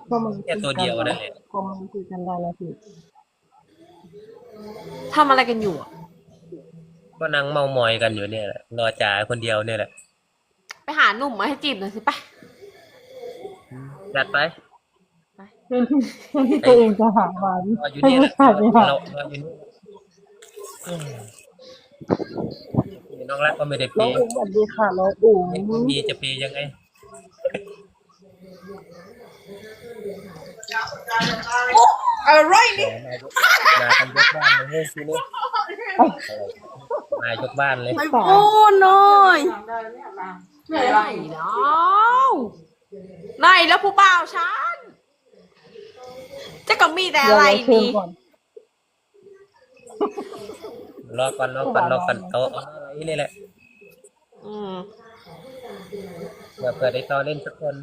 ພວກມັນ ແຄ່ຕົວດຽວນັ້ນແຫຼະ ພວກມັນຄຸຍກັນໄດ້ແລ້ວຊິ ทำอะไรกันอยู่อะ ກໍນັ່ງເມົາມອຍກັນຢູ່ນີ້ແຫຼະ ລໍຈາຄົນດຽວນີ້ແຫຼະ ไปหาหนุ่มมาให้จีบหน่อยสิไป ຈັດໄປ ไป ແທນທີ່ ແທນທີ່ຕົວເອງຈະຫາມາ ລໍຢູ່ນີ້ແຫຼະ ລໍຢູ່ນີ້ ອືມ ນ້ອງລັກກໍໄມ່ໄດ້ເປ ນ້ອງອຸ້ມ ສະຫວັດດີຄ່ະ ນ້ອງອຸ້ມ ມີຈະເປຍັງໄງ? ອະໄລນີ້ ມາກັນຍົກບ້ານເລີຍ ມາຍົກບ້ານເລີຍ ໄອ້ປູນ້ອຍ ໄດ້ແລ້ວ ໄດ້ແລ້ວຜູ້ບ່າວຊັ້ນ ຈະກໍມີແຕ່ອະໄລນີ້ ລໍກ່ອນ ລໍກ່ອນ ລໍກ່ອນ ເອົາ ເອົານີ້ແຫຼະ ອືມ ເພື່ອ ເພື່ອໄດ້ຕໍ່ຫຼິ້ນສັກຄົນ.